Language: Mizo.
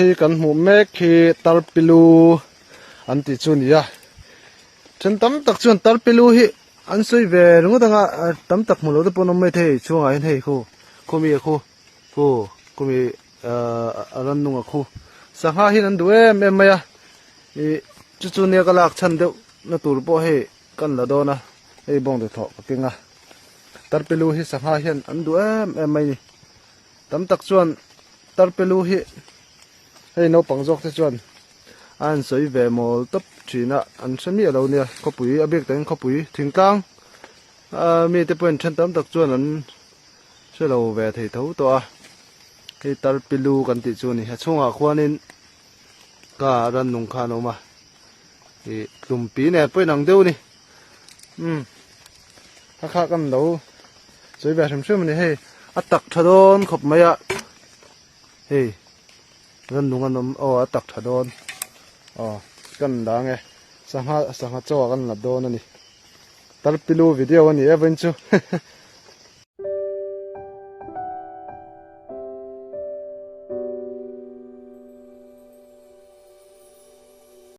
Hei kan hmuh mek hi tarpilu an tih chu a ni a, then tam tak chuan tarpilu hi an sawi ve ringawt ang a, tam tak hmuh loh te pawh an awm mai thei chhungah hian hei khu khumi a khu khu khumi ahh a rannung a khu sangha hian an duh em em mai a ih chu chu nia ka lak chhan deuh na tur pawh hei kan la dawn a hei bawng duhthawh ka keng a tarpilu hi sangha hian an duh em em mai a ni. Tam tak chuan tarpelu hi hei naupang zawk te chuan a han sawi ve mawl tawp thin a, an hre miah lo nia khawpui a bik takin khawpui thingtlang ah mite pawhin then tam tak chuan an hre lo ve thei tho tawh a, hei tarpilu kan tih chu a ni a chhungah khuanin ka rannung kha an awm a ih tlumpi nen pawhin ang deuh a ni umm a khak an lo. Sawi ve hrim hrim a ni hei a tak tha dawn khawp mai a hei rannung an awm aw a tak tha dawn aw kan dang e sangha sangha chaw ah kan la dawn a ni tarpilu video a ni e vawiin chu.